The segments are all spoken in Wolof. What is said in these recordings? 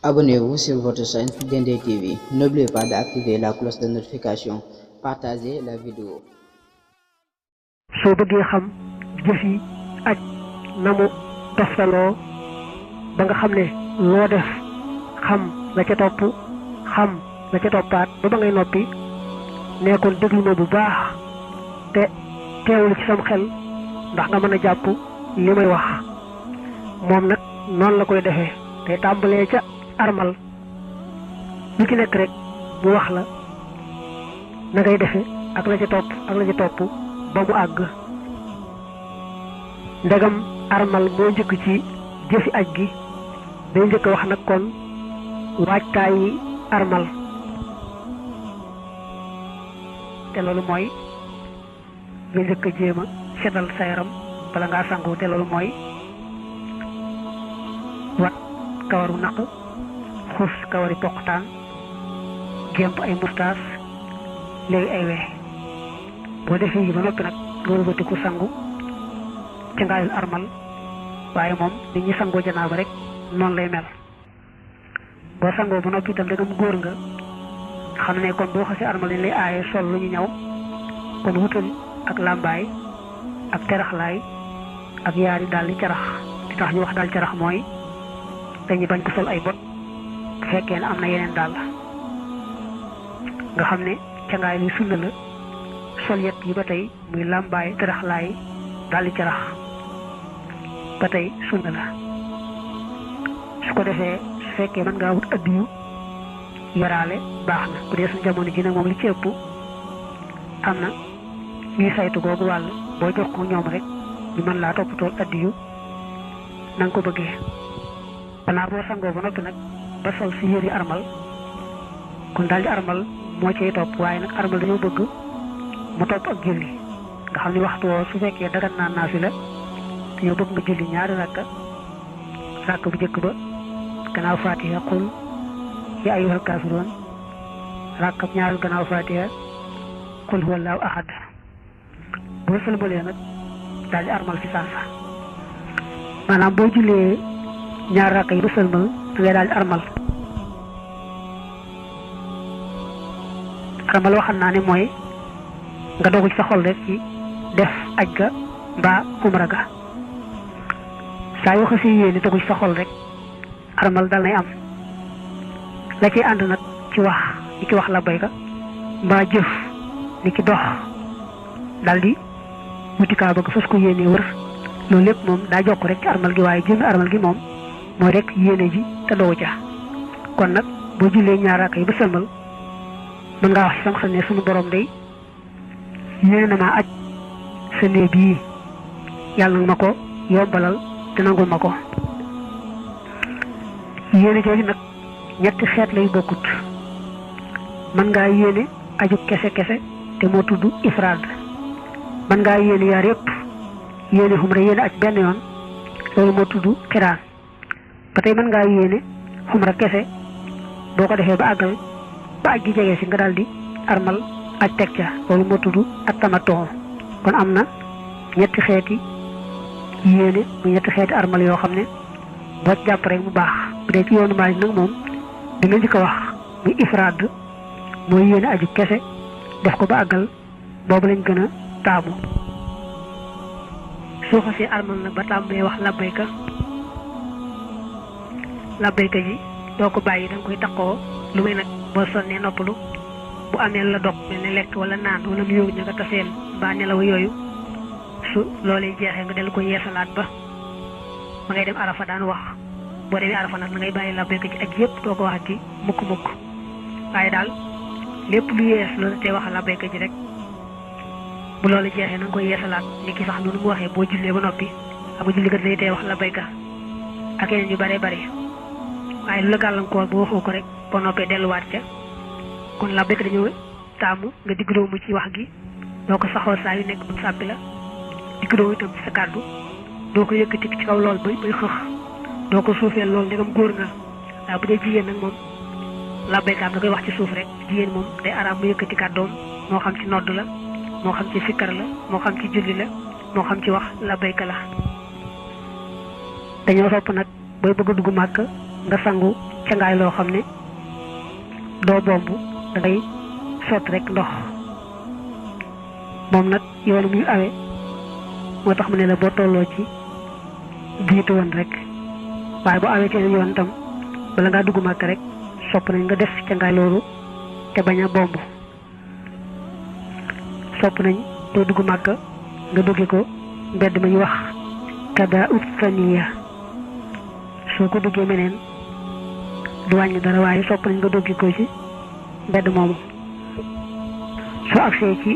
Abonnez-vous sur votre chaîne Dendey TV. N'oubliez pas d'activer la cloche de notification. Partagez la vidéo. soo bëggee xam jëf yi aj na mu toftaloo ba nga xam ne loo def xam la ca topp xam la ca toppaat ba ngay noppi nekkoon déglu ma bu baax te teewul ci sam xel ndax nga mën a jàpp li may wax moom nag noonu la koy defee te tàmbalee ca armal lu ci nekk rek bu wax la na ngay defe ak la ca topp ak la ca topp ba mu àgg ndegam armal moo njëkk ci jëfi aj gi day njëkk wax nag kon waajtaayi armal te loolu mooy nga njëkk a jéem a setal sa yaram bala ngaa sangu te loolu mooy wat kawaru naq xus kawari poqtaan gémp ay mustaas léegi ay weex boo defee yi ba noppi nag loolu ba ku sangu ci ngaayul armal waaye moom nit ñi sangoo janaaba rek noonu lay mel boo sangoo ba noppi itam dagam góor nga xam ne kon boo xasee armal dañ lay aaye sol lu ñu ñaw kon wutal ak làmbaay ak teraxlaay ak yaari daal di carax di tax ñu wax daal carax mooy dañuy bañ ko sol ay bot bu fekkee ne am na yeneen daal nga xam ne cangaay li sunna la sol yet yi ba tey muy làmbaay teraxlaay daal di carax ba tey sunna la su ko defee su fekkee mën ngaa wut addiyu yoraale baax na bu dee suñu jamono ji nag moom li ci ëpp am na ñuy saytu googu wàll boo jox ko ñoom rek ñu mën laa toppatool addiyu na nga ko bëggee xanaa boo sangoo ba noppi nag ba sol si yëri armal kon daal di armal moo cay topp waaye nag armal dañoo bëgg mu topp ak julli nga xam ni waxtu woo su fekkee dagan naa naafila dañoo bëgg nga julli ñaari rakka bu njëkk ba gannaaw fatiha qul ya ayyuhal kaafiruun rakka ñaareel gannaaw fatiha qul huwallaahu ahad boo sëlmalee nag daal di armal fi saasa maanaam boo jullee ñaar rakka yi ba sëlmal da ngay daal di armal waxal naa ne mooy nga dogu ci sa xol rek ci def aj ga mbaa umra ga saa yoo xasee yéene dogu ci sa xol rek armal dal nay am la ciy ànd nag ci wax ni ki wax labbayka mbaa jëf ni ki dox daldi wuti kaa bëgg fas ko yéene wër loolu lépp moom daa jokk rek ci armal gi waaye jëmmi armal gi moom mooy rek yéene ji te dogu ca kon nag boo jullee ñaar rakaa yi ba sëlmal mën ngaa wax ci sam xel ne sunu borom day yéene na maa aj sa néeg bii yàlla nag ma ko yombalal te nangul ma ko yéene jooju nag ñetti xeet lay bokkut mën ngaa yéene aju kese te moo tudd ifraad mën ngaa yéene yaar yëpp yéene xumra yéene aj benn yoon loolu moo tudd xiraan ba tey mën ngaa yéene xumra kese boo ko defee ba àggal ba aj gi jege si nga daldi armal aj teg ca loolu moo tudd ak tamattu kon am na ñetti xeeti yéene mu ñetti xeeti armal yoo xam ne boo jàpp rek mu baax bu dee ci yoonu Maalik nag moom dina njëkk a wax muy ifraad mooy yéene aju kese def ko ba àggal boobu lañ gën a taamu soo xasee armal nag ba tàmbalee wax labbayka ji doo ko bàyyi danga koy takkoo lu may nag boo sonnee noppalu bu amee la dog mel ne lekk wala naan wala mu yóogu ña nga taseel mbaa nelaw yooyu su loolee jeexee nga dellu ko yeesalaat ba ma ngay dem arafa daan wax boo demee arafa nag na ngay bàyyi labbayka ji ak yëpp doo ko wax ci mukk waaye daal lépp lu yees loolu te wax labbayka ji rek bu loolu jeexee na nga koy yeesalaat ni ki sax noonu mu waxee boo jullee ba noppi xam nga julli kat lay tee wax labbayka ak yeneen yu bare waaye lu la gàllankoor bu waxoo ko rek boo noppee delluwaat ca kon labbayka dañoo taamu nga digg doomu ci wax gi doo ko saxoo saa yu nekk bu sàppi la digg doomu itam ci sa kàddu doo ko yëkkati ci kaw lool bay xëx doo ko suufeel lool ndegam góor nga waaw bu dee jigéen nag moom labbaykaam da koy wax ci suuf rek jigéen moom day araam mu yëkkati kàddoom moo xam ci nodd la moo xam ci sikkar la moo xam ci julli la moo xam ci wax labbayka la dañoo sopp nag booy bëgg a dugg màkk nga sangu cangaay loo xam ne doo bomb da ngay sotti rek ndox moom nag yoon muy awe moo tax mu ne la boo tolloo ci jiitu woon rek waaye boo awee ci yoon itam bala ngaa dugg Màkka rek sopp nañ nga def cangaay loolu te bañ a bomb sopp nañ doo dugg Màkka nga dugge ko mbedd ma ñu wax kada ut saniya soo ko duggee meneen du wàññi dara waaye sopp nañ nga dugge ko ci mbedd moomu soo agsee ci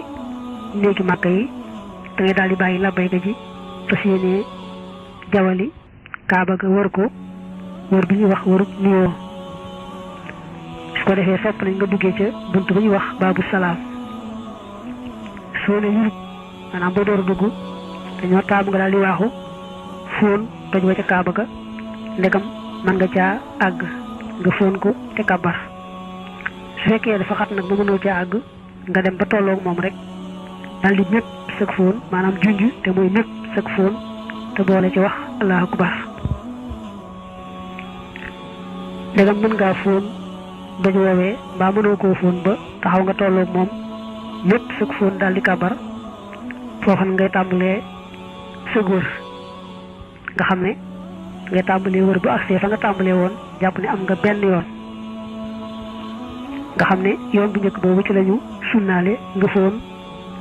néegi Màkka yi da ngay daal di bàyyi labbayka ji fas yéenee jawali kaaba ga wër ko wër bi ñuy wax wërub nuyoo su ko defee sopp nañ nga duggee ca bunt ba ñuy wax baabu salaam soo ne yurub maanaam boo door a dugg dañoo taamu nga daal di waaxu fóon doj wa ca kaaba ga ndegam mën nga caa àgg nga fóon ko te kabar su fekkee dafa xat nag ba mënoo caa àgg nga dem ba tolloog moom rek daal di mépp sëg fóon maanaam junj te muy mépp sëg fóon te boole ci wax allahu akbar ndegam mën ngaa fóon doj woowee mbaa mënoo koo fóon ba taxaw nga tolloog moom mépp sëg fóon daal di kabar foofa ngay tàmbalee sëg wër nga xam ne ngay tàmbalee wër bu agsee fa nga tàmbalee woon jàpp ne am nga benn yoon nga xam ne yoon bu njëkk boobu ci lañu sunnaale nga fóon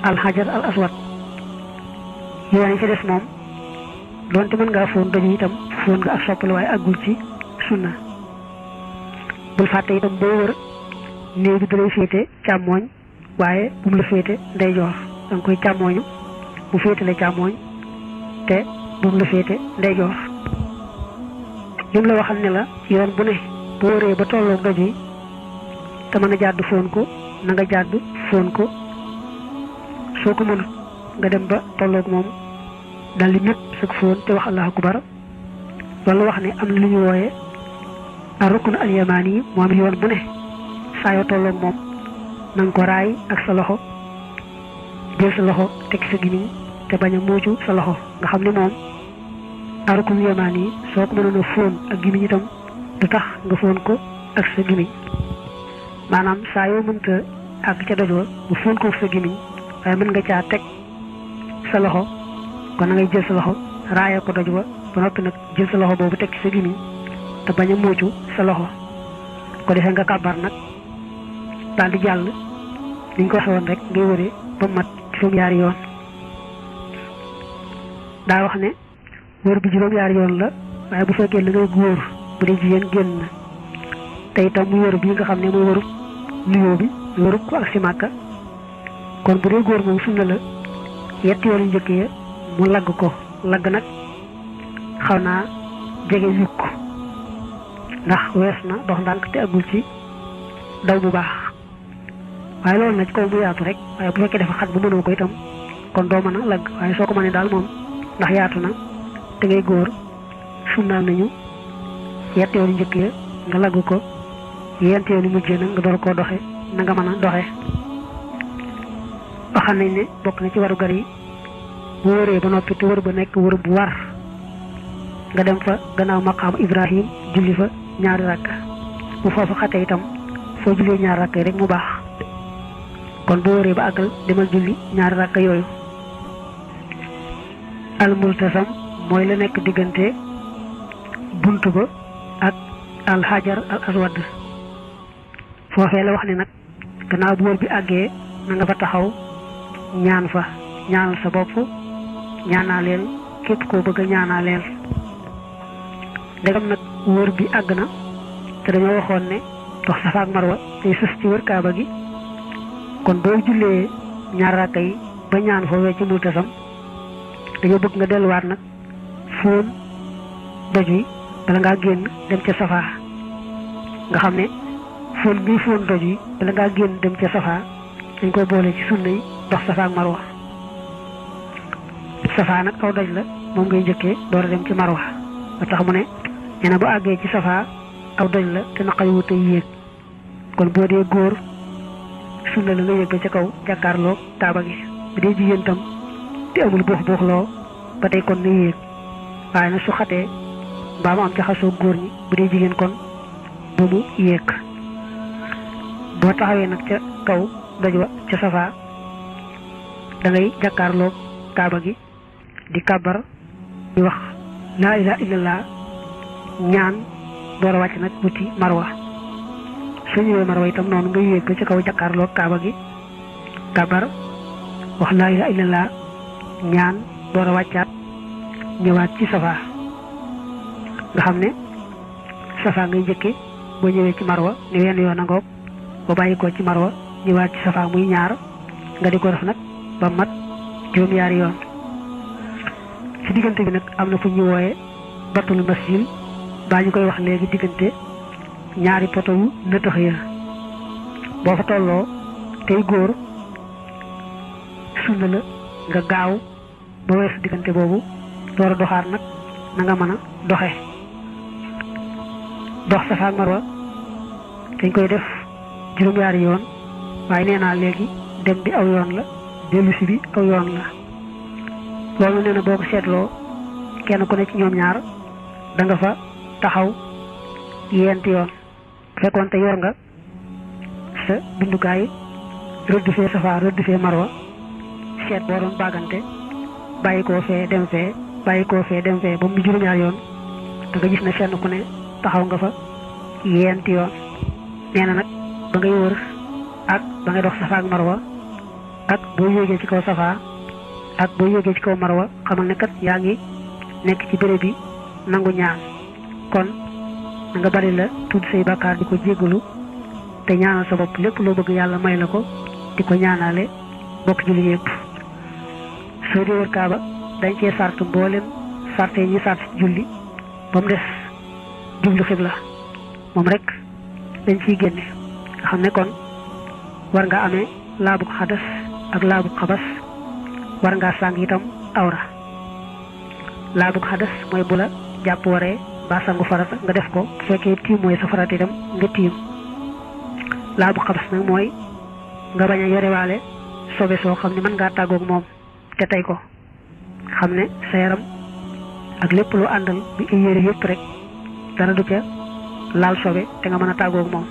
alxajar al aswad yoon yi ci des moom doonte mën ngaa fóon doju itam fóon nga ak soppale waaye àggul ci sunna bul fàtte itam boo wër néew bi dalay féete càmmooñ waaye bu mu la féete ndeyjoor da nga koy càmmooñu bu féetale càmmooñ te bu mu la féete ndeyjoor lim la waxal ne la yoon bu ne boo wëree ba tolloog doj yi te mën a jàdd fóon ko na nga jàdd fóon ko soo ko mënut nga dem ba tolloog moom daldi mépp sëg fóon te wax allahu akbar loolu wax ne am na lu ñu wooye a rukn al yamaani yi moom yoon bu ne saa yoo tolloog moom na nga ko raay ak sa loxo jël sa loxo teg sa gimiñ te bañ a muucu sa loxo nga xam ne moom a rukn yamaani yi soo ko mënoon a fóon ak gimiñ itam du tax nga fóon ko ak sa gimiñ maanaam saa yoo mënta àgg ca doj wa bu fóon ko sa gimiñ waaye mën nga caa teg sa loxo kon na ngay jël sa loxo raaya ko doj wa ba noppi nag jël sa loxo boobu teg ci sa gimiñ te bañ a muucu sa loxo ko defee nga kàbbar nag daal di jàll liñ ko waxee woon rek ngay wëree ba mat juróom-yaari yoon daa wax ne wër bi juróom-yaari yoon la waaye bu fekkee la ngay góor bu dee jigéen génn na te itam muy wër bi nga xam ne mooy wërub nuyoo bi wërub ko ak si Màkka kon bu dee góor moom sunna la yetti yoon yu njëkk ya mu lagg ko lagg nag xaw naa jege yukk ndax wees na dox ndànk te agul ci daw bu baax waaye loolu na ci kaw mu yaatu rek waaye bu fekkee dafa xat bu mënoo ko itam kon doo mën a lagg waaye soo ko mënee daal moom ndax yaatu na te ngay góor sunnaal nañu yetti yoon yu njëkk ya nga lagg ko yent yoon yu mujjee nag nga door koo doxe na nga mën a doxe waxam nañ ne bokk na ci waru gar yi bu wëree ba noppi te wër ba nekk wër bu war nga dem fa gannaaw maqaam Ibrahim julli fa ñaari rakka bu foofu xate itam soo jullee ñaari rakka yi rek mu baax kon bu wëree ba àggal demal julli ñaari rakka yooyu al multasam mooy la nekk diggante bunt ba ak al hajar al aswad foofee la wax ne nag gannaaw bu wër bi àggee na nga fa taxaw ñaan fa ñaanal sa bopp ñaanaaleel képp koo bëgg a ñaanaaleel ndegam nag wër bi àgg na te dañoo waxoon ne dox Safa ak Marwa tey sës ci wër Kaaba gi kon boo jullee ñaar rakka yi ba ñaan foofee ci multasam dañoo bëgg nga delluwaat nag fóon doj wi bala ngaa génn dem ca Safa nga xam ne fóon bii fóon doj wi bala ngaa génn dem ca Safa dañ koy boole ci sunna yi dox Safa ak Marwa Safa nag aw doj la moom ngay njëkkee door a dem ci Marwa ba tax mu ne nee na bu àggee ci Safa aw doj la te naqari wut a yéeg kon boo dee góor sunna la nga yéeg ba ca kaw jàkkaarloo Kaaba gi bu dee jigéen tam te amul buux buuxloo ba tey kon na yéeg waaye nag su xatee mbaa mu am jaxasoo góor ñi bu dee jigéen kon bu mu yéeg boo taxawee nag ca kaw doj wa ca Safa da ngay jàkkaarloo kaaba gi di kàbbar di wax laa ilaha illallah ñaan door a wàcc nag wuti marwa soo ñëwee marwa itam noonu nga yéeg ba ci kaw jàkkaarloo kaaba gi kàbbar wax laa ilaha illallah ñaan door a wàccaat ñëwaat ci Safa nga xam ne Safa ngay njëkke boo ñëwee ci marwa ni wenn yoon a ngoog boo bàyyi ko ci marwa ñëwaat ci Safa muy ñaar nga di ko def nag ba mat juróom-ñaari yoon ci diggante bi nag am na fu ñu wooye batul masjid baa ñu koy wax léegi diggante ñaari poto yu nëtëx ya boo fa tolloo tey góor sunna la nga gaaw ba weesu diggante boobu door a doxaat nag na nga mën a doxe dox Safa ak Marwa dañ koy def juróom-ñaari yoon waaye nee naa léegi dem bi aw yoon la dellusi bi aw yoon la loolu nee na boo ko seetloo kenn ku ne ci ñoom ñaar da nga fa taxaw yent yoon fekkoon te yor nga sa bindukaay rëdd fee Safa rëdd fee Marwa seet boo doon bàggante bàyyi koo fee dem fee bàyyi koo fee dem fee ba mu juróom-ñaar yoon da nga gis ne fenn ku ne taxaw nga fa yent yoon nee na nag ba ngay wër ak ba ngay dox Safa ak Marwa ak boo yéegee ci kaw Safa ak boo yéegee ci kaw Marwa xamal ne kat yaa ngi nekk ci béréb bi nangu ñaan kon na nga bari la tudd say bàkkaar di ko jéggalu te ñaanal sa bopp lépp loo bëgg yàlla may la ko di ko ñaanale bokk julli yépp soo di wër Kaaba dañ cee sart mboolem sarte ñi sart ci julli ba mu des jublu xibla moom rek dañ ciy génne nga xam ne kon war nga amee laabu xadas ak laabu xabas war ngaa sàng itam awra laabu xadas mooy bu la jàpp waree ba sangu farata nga def ko bu fekkee tiim mooy sa farata itam nga tiim laabu xabas nag mooy nga bañ a yorewaale sobe soo xam ne mën ngaa tàggoog moom te tey ko xam ne sa yaram ak lépp lu àndal bi ay yére yëpp rek dara du ca laal sobe te nga mën a tàggoog moom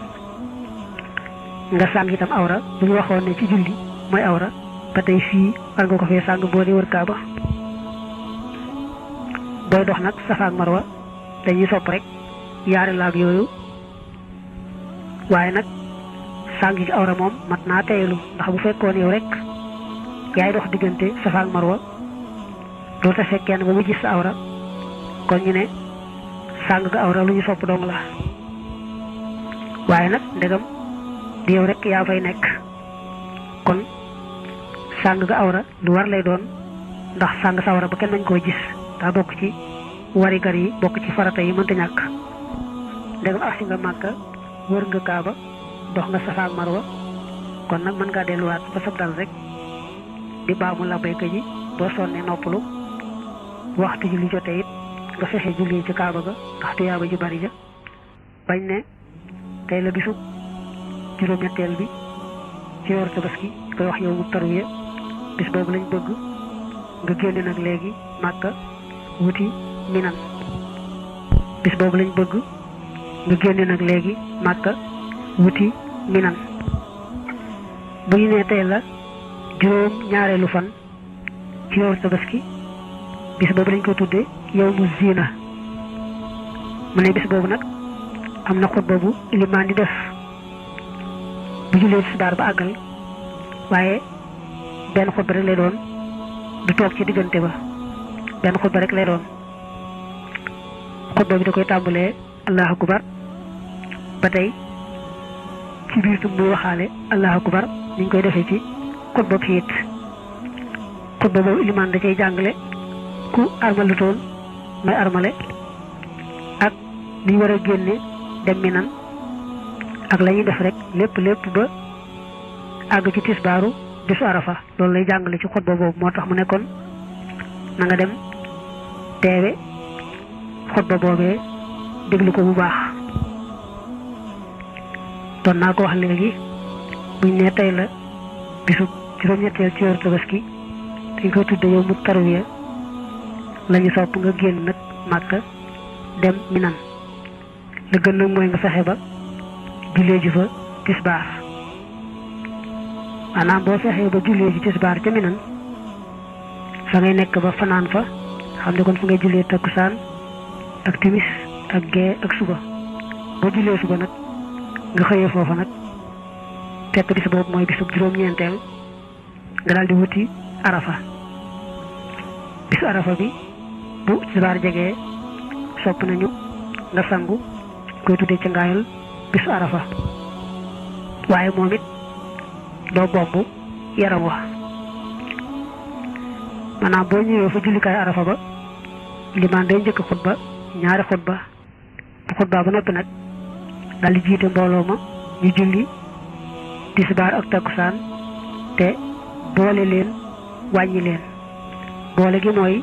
nga sàng itam awra bu ñu waxoon ne ci julli mooy awra ba tey fii war nga ko fee sàng boo di wër Kaaba booy dox nag Safa ak Marwa dañuy sopp rek yaari laab yooyu waaye nag sàng ci awra moom mat naa teyelu ndax bu fekkoon yow rek yaay dox diggante Safa ak Marwa doo ta fekk kenn ba mu gis sa awra kon ñu ne sàng ga awra lu ñu sopp dong la waaye nag ndegam di yow rek yaa fay nekk kon sàng ga awra lu war lay doon ndax sàng sa awra ba kenn nañ koo gis daa bokk ci warigar yi bokk ci farata yi mënta ñàkk ndegam agsi nga Màkka wër nga Kaaba dox nga Safa ak Marwa kon nag mën ngaa delluwaat ba sab dal rek di baamu labbayka ji boo sonnee noppalu waxtu julli jotee it nga fexe julli ci Kaaba ga ndax tuyaaba ji bari ja bañ ne tey la bisu juróom-ñetteel bi ci weeru Tabaski koy wax yow mu tarwiya bis boobu lañ bëgg nga génne nag léegi Màkka wuti Minan bis boobu lañ bëgg nga génne nag léegi Màkka wuti Minan bu ñu nee tey la juróom ñaareelu fan ci weeru Tabaski bis boobu lañ ko tuddee yawmu ziina mu ne bis boobu nag am na xutba bu ilimaan di def bu jullee tisbaar ba àggal waaye benn xutba rek lay doon du toog ci diggante ba benn xutba rek lay doon xutba bi da koy tàmbalee allahu akbar ba tey ci biir tam muy waxaale allahu akbar ni ñu koy defee ci xutba bi it xutba boobu ilimaan da cay jàngale ku armalutoon may armale ak ni ñu war a génne dem Minan ak la ñuy def rek lépp ba àgg ci tisbaaru bisu Arafa loolu lay jàngale ci xutba boobu moo tax mu nekkoon na nga dem teewe xutba boobee déglu ko bu baax doon naa ko wax léegi buñ ne tey la bisu juróom-ñetteel ci weeru Tabaski dañ koy tudde yow mu tarwiya lañu sopp nga génn nag Màkka dem Minan la gën nag mooy nga fexe ba jullee ji fa tisbaar maanaam boo fexee ba jullee ji tisbaar ca Minan fa ngay nekk ba fanaan fa xam ne kon fa ngay jullee takkusaan ak timis ak gee ak suba boo jullee suba nag nga xëyee foofa nag fekk bis boobu mooy bisub juróom-ñeenteel nga daal di wuti arafa bisu arafa bi bu tisbaar jegee sopp nañu nga sangu koy tuddee ca ngaayal bisu arafa waaye moom it doo bomb yaram wa maanaam boo ñëwee fa jullikaay arafa ba limaan day njëkk xutba ñaari xutba bu xutba ba noppi nag daal di jiite mbooloo ma ñu julli tisbaar ak takkusaan te boole leen wàññi leen boole gi mooy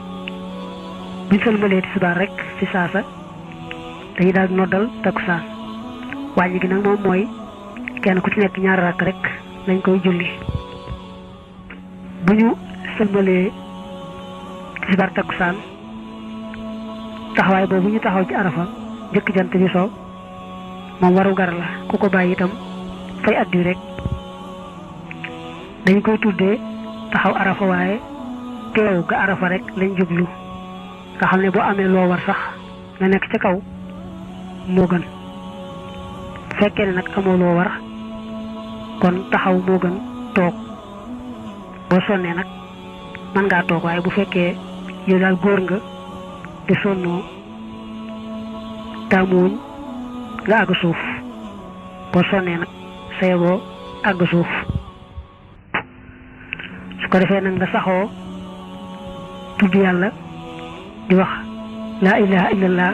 buñ sëlmalee tisbaar rek ci saasa dañuy daal noddal takkusaan wàññi gi nag moom mooy kenn ku ci nekk ñaari rakk rek lañ koy julli bu ñu sëlmalee tisbaar takkusaan taxawaay boobu ñu taxaw ci arafa njëkk jant bi so moom waru gar la ku ko bàyyi itam fay addu rek dañ koy tuddee taxaw arafa waaye teew ga arafa rek lañ jublu nga xam ne boo amee loo war sax nga nekk ca kaw moo gën fekkee ne nag amoo loo war kon taxaw moo gën toog boo sonnee nag mën ngaa toog waaye bu fekkee yow daal góor nga te sonnoo taamuwuñ nga àgg suuf boo sonnee nag sayeboo àgg suuf su ko defee nag nga saxoo tudd yàlla di wax laa ilaha illallah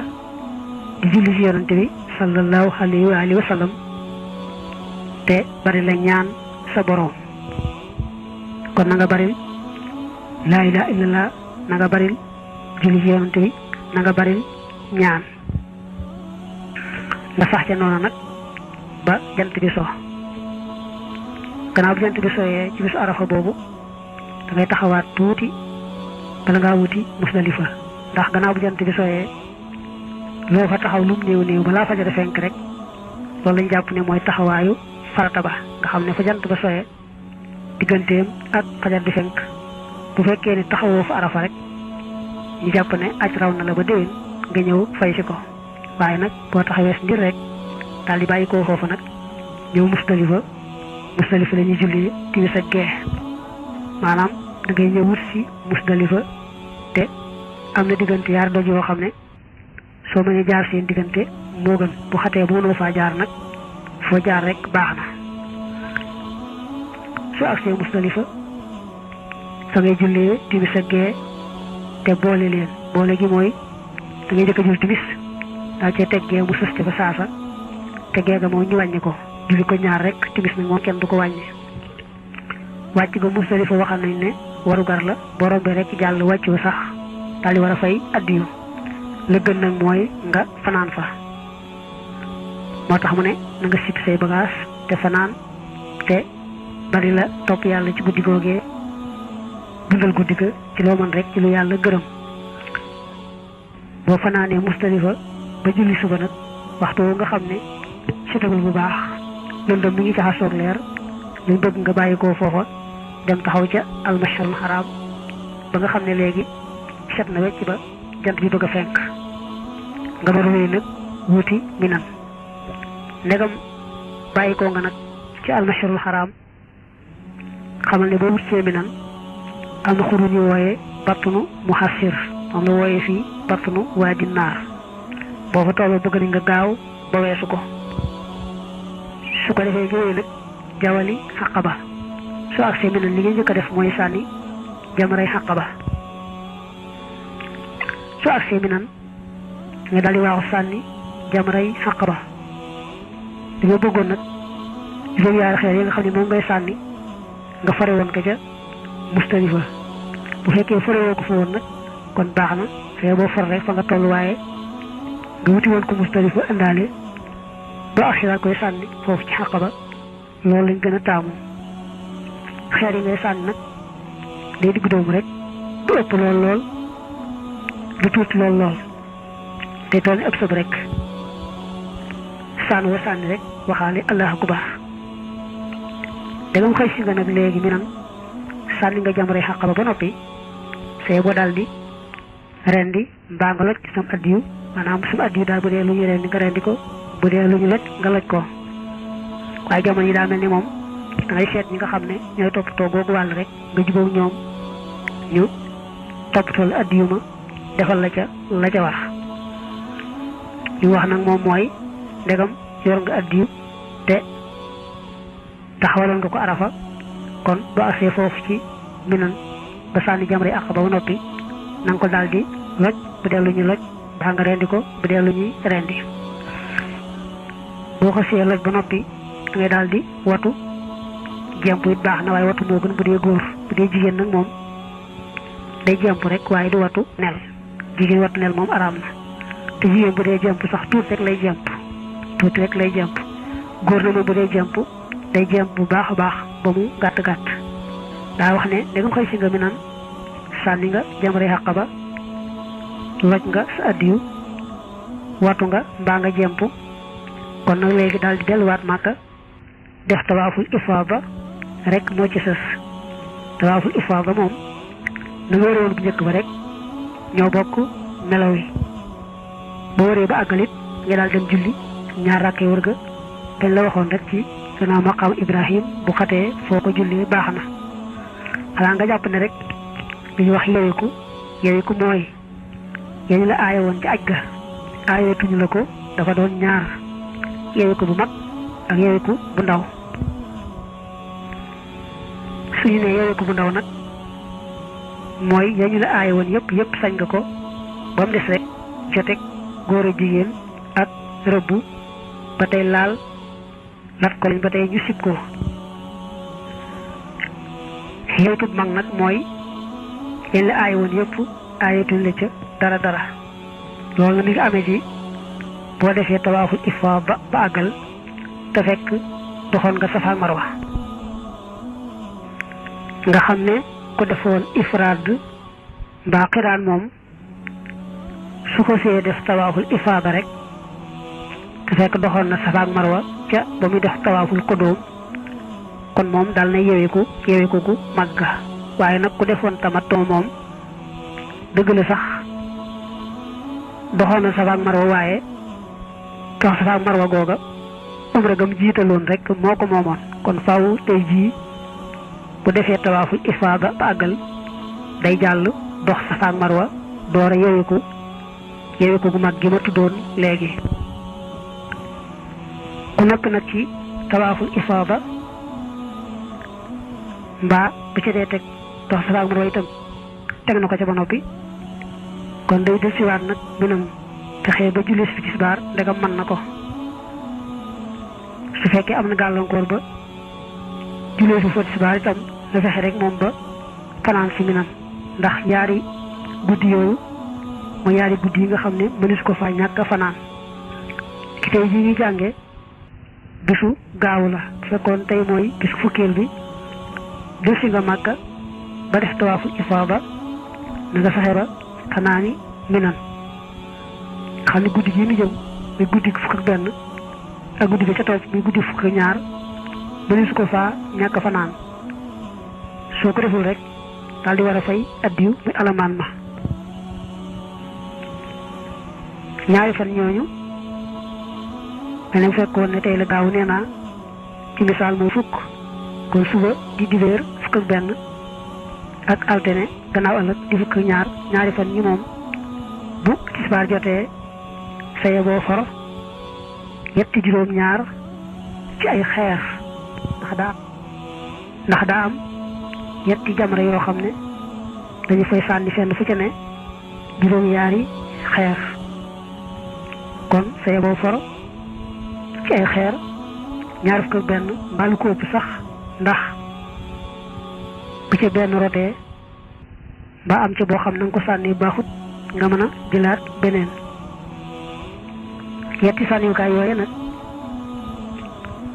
di julli ci yonante bi sallallahu alayhi wa alihi wa sallam te bari la ñaan sa borom kon na nga bari laa ilaha illallah na nga bari julli ci yonante bi na nga bari ñaan nga sax ca noonu nag ba jant bi so gannaaw bi jant bi sooyee ci bisu arafa boobu da ngay taxawaat tuuti bala ngaa wuti Musdalifa ndax gannaaw bu jant bi sooyee loo fa taxaw lum néew néew balaa fajar fenk rek loolu lañ jàpp ne mooy taxawaayu farata ba nga xam ne fa jant ba sooyee digganteem ak fajar di fenk bu fekkee ne taxawoo fa arafa rek ñu jàpp ne aj raw na la ba déwén nga ñëw fay si ko waaye nag boo taxawee ngir rek daal di bàyyi koo foofu nag ñëw Musdalifa la ñuy julli timis ak gee maanaam da ngay ñëw wut si Musdalifa te am na diggante yaar doj yoo xam ne soo mënee jaar seen diggante moo gën bu xatee bu mënoo faa jaar nag foo jaar rek baax na soo agsee Musdalifa fa ngay jullee timis ak gee te boole leen boole gi mooy da ngay jëkk a jul timis daal cee teggee mu sës ca fa saasa teggee ga moom ñu wàññi ko julli ko ñaar rek timis nag moom kenn du ko wàññi wàcc ga Musdalifa waxal nañ ne warugar la boo rombee rek jàll wàccu sax daal di war a fay addiyu la gën nag mooy nga fanaan fa moo tax mu ne na nga sip say bagage te fanaan te bari la topp yàlla ci guddi googee dundal guddi ga ci loo mën rek ci lu yàlla gërëm boo fanaanee Musdalifa ba julli suba nag waxtu nga xam ne setagul bu baax lëndëm mi ngi jaxasoog leer luñ bëgg nga bàyyi koo foofa dem taxaw ca almasharul haram ba nga xam ne léegi set na wecc ba jant bi bëgg a fenk nga door a wéy nag wuti Minan ndegam bàyyi koo nga nag ci almasharul haram xamal ne boo wut see Minan am na xuru ñu wooyee battunu muhassir moom la wooyee fii battunu waadi naar boo fa tolloo bëgg nañ nga gaaw ba weesu ko su ko defee nga wéy nag jawali xaqaba soo agsee Minan li nga njëkk a def mooy sànni jamray xaqaba soo agsee Minan nga daldi waaxu sànni jamray xaqaba li nga bëggoon nag juróom-yaari xeer yi nga xam ne moom ngay sànni nga fare woon ko ca Musdalifa bu fekkee fare woo ko fa woon nag kon baax na fee boo far rek fa nga toll waaye nga wuti woon ko Musdalifa indaale ba agsi daal koy sànni foofu ci xaqaba loolu lañ gën a taamu xeer yi ngay sànni nag day digg doomu rek du ëpp lool du tuuti lool day toll ni ëpp sëb rek sànni wa sànni rek waxaale allahu akbar dagam xëy si nga nag léegi mi nan sànni nga jamray xaqaba ba noppi say bo daldi rendi mbaa nga loj sam addiyu maanaam sam addiyu daal bu dee lu ñu rendi nga rendi ko bu dee lu ñu loj nga loj ko waaye jamono yi daa mel ni moom da ngay seet ñi nga xam ne ñooy toppatoo googu wàll rek nga jubóog ñoom ñu toppatoo la addiyu ma defal la ca wax li wax nag moom mooy ndegam yor nga addiyu te taxawaloon nga ko arafa kon bu agsee foofu ci minan ba sànni jamray aqaba ba noppi na nga ko daldi loj bu dee lu ñu loj baa nga rendi ko bu dee lu ñuy rendi boo ko see loj ba noppi da ngay daldi watu jemp it baax na waaye watu moo gën bu dee góor bu dee jigéen nag moom day jemp rek waaye du watu nel jigéen watu nel moom araam na te jigéen bu dee jemp sax tuuti rek lay jemp góor na moom bu dee jemp day jemp bu baax a baax ba mu gàtt gàtt daa wax ne da nga koy si nga mi naan sànni nga jamray aqaba loj nga sa addiyu watu nga mbaa nga jemp kon nag léegi daal di delluwaat Màkka def tawaaful ifaada rek moo ci sës tawaaful ifaada moom na nga wërewoon bu njëkk ba rek ñoo bokk melaw yi boo wëree ba àggalit nga daal dem julli ñaar rakkee wër ga dañ la waxoon rek ci gannaaw maqaam Ibrahim bu xatee foo ko julli baax na xanaa nga jàpp ne rek li ñuy wax yewiku mooy yéen la aaye woon ci aj ga aayeetuñu la ko dafa doon ñaar yewiku bu mag ak yewiku bu ndaw suñu ne yewiku bu ndaw nag mooy yéen la aaye woon yëpp sañ nga ko ba mu des rek joteeg góor a jigéen ak rëbbu ba tey laal lat ko lañ ba tey ñu sib ko yewiku bu mag nag mooy yéen la aaye woon yëpp aayeetuñ la ca dara loolu na mi ngi amee ci boo defee tawaaful ifaada ba àggal te fekk doxoon nga Safa ak Marwa nga xam ne ko defoon ifraad mbaa xiraan moom su ko see def tawaaful ifaada rek te fekk doxoon na Safa ak Marwa ca ba muy def tawaaful qudum kon moom dal na yeweeku gu màgga waaye nag ku defoon tamattu moom dëgg la sax doxoon na Safa ak Marwa waaye dox Safa ak Marwa googa umra gam jiitaloon rek moo ko moomoon kon faaw tey jii bu defee tawaaful ifaada ba àggal day jàll dox Safa ak Marwa door a yeweeku gu mag gi ma tuddoon léegi ku nekk nag ci tawaaful ifaada mbaa bu ca dee teg dox Safa ak Marwa itam teg na ko ca ba noppi kon day del siwaat nag minam fexe ba julli fi tisbaar ndegam mën na ko su fekkee am na gàllankoor ba julli fi fa tisbaar itam na fexe rek moom ba fanaan si minam ndax ñaari guddi yooyu mooy ñaari guddi yi nga xam ne mënees ko fa ñàkk fanaan ki tey jii ñuy jànge bisu gaawu la bu fekkoon tey mooy bisu fukkeel bi del si nga Màkka ba def tawaaful ifaada na nga fexe ba fanaani minan xam ne guddi gi ñu jëm muy guddi fukk ak benn ak guddi ga ca topp muy guddi fukk ak ñaar mënees ko faa ñàkk fanaan soo ko deful rek daal di war a fay addiyu muy alamaan ma ñaari fan ñooñu dañu fekkoon ne tey la gaaw nee naa ci misaal mooy fukk kon suba di dibéer fukk ak benn ak altine gannaaw ëllëg di fukk ak ñaar ñaari fan ñi moom bu tisbaar jotee saye boo for yetti juróom ñaar ci ay xeer ndax daa am yetti jamra yoo xam ne dañu fay sànni fenn fu ca ne juróom yaari xeer kon saye boo for ci ay xeer ñaar fukk ak benn mbaalu ko ëpp sax ndax bu ca benn rotee ba am ca boo xam na nga ko sànni baaxut nga mën a jëlaat beneen yetti sànniwukaay yooyu nag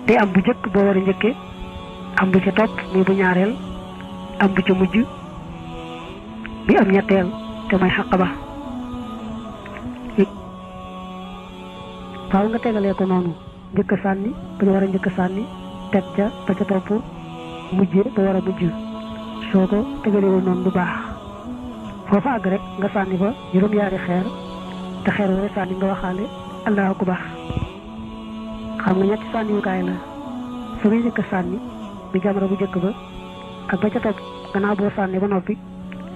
day am bu jëkk boo war a njëkke am bu ca topp muy bu ñaareel am bu ca mujj bi am ñetteel te mooy xaqaba faaw nga tegalee ko noonu njëkk a sànni ba ñu war a njëkk a sànni teg ca ba ca topp mujje ba war a mujj soo ko tegalewul noonu du baax foofa àgg rek nga sànni fa juróom-yaari xeer te xeer wala sànni nga waxaale allahu akbar. xam nga ñetti sànniwukaay la fa ngay njëkk a sànni bi jamra bu njëkk ba ak ba ca topp gannaaw boo sànni ba noppi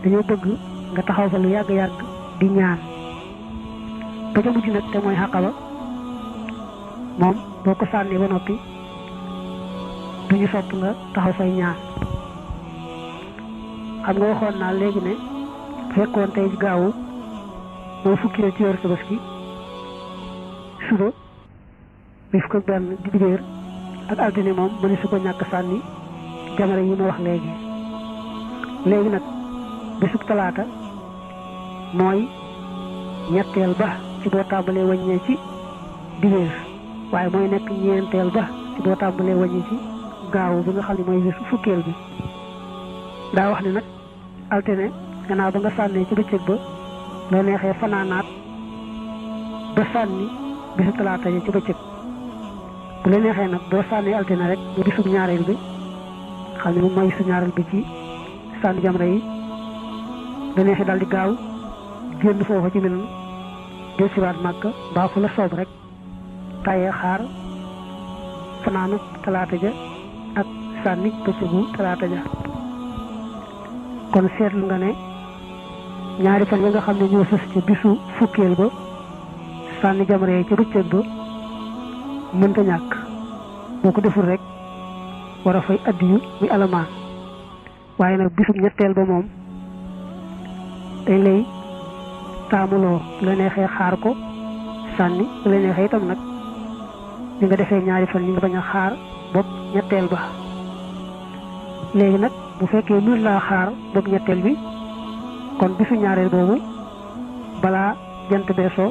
dañoo bëgg nga taxaw fa lu yàgg-yàgg di ñaan ba ca mujj nag te mooy xàqaba moom boo ko sànni ba noppi duñu sopp nga taxaw fay ñaan. xam nga waxoon naa léegi ne fekkoon tey gaawu mooy fukki ci yor Tabaski suba bi fukk ak benn di dibéer ak altine moom mëni su ko ñàkk sànni jamara yi ma wax léegi nag bisub talaata mooy ñetteel ba ci boo tàmbalee wàññee ci dibéer waaye mooy nekk ñeenteel ba ci boo tàmbalee wàññee ci gaawu bi nga xam ne mooy bisu fukkeel bi. daa wax ne nag altine gannaaw ba nga sànnee ci bëccëg ba loo neexee fanaanaat ba sànni bisu talaata yi ci bëccëg bu la neexee nag boo sànnee altine rek ba bisub ñaareel bi xam ne moom mooy bisu ñaareel bi ci sànni jamra yi la neexee daal di gaaw génn foofa ci Mina del siwaat Màkka mbaa fu la soob rek tàyyee xaar fanaanu talaata ja ak sànni bëccëgu talaata ja. kon seetlu nga ne ñaari fan yi nga xam ne ñoo sës ca bisu fukkeel ba sànni jamra yi ca bëccëg ba mënta ñàkk boo ko deful rek war a fay addiyu muy alamaan waaye nag bisub ñetteel ba moom dañ lay taamuloo la neexee xaar ko sànni la neexee itam nag li nga defee ñaari fan yi nga bañ a xaar bopp ñetteel ba. léegi nag bu fekkee mën laa xaar bopp ñetteel bi kon bisu ñaareel boobu balaa jant beesoo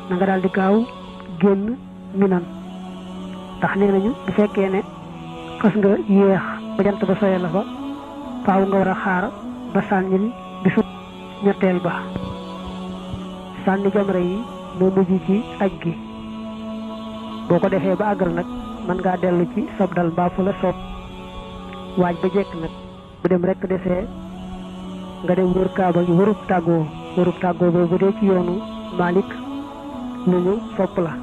na nga daal di gaaw génn Minan ndax nee nañu bu fekkee ne xas nga yéex ba jant ba soyee la fa faaw nga war a xaar ba sànnil bisu ñetteel ba. sànni jamra yi moo mujj ci aj gi boo ko defee ba àggal nag mën ngaa dellu ci sab dal mbaa fu la soob waaj ba jekk nag bu dem rek desee nga dem wër kaaba gi wërub tàggoo boobu dee ci yoonu Malik lu ñu sopp la.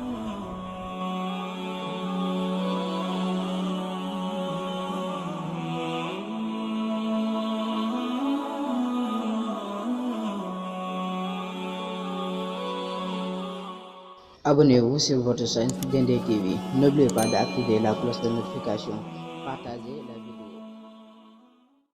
Abonnez-vous sur votre chaîne Dendey TV. N'oubliez pas d'activer la cloche de notification. Partagez la vidéo.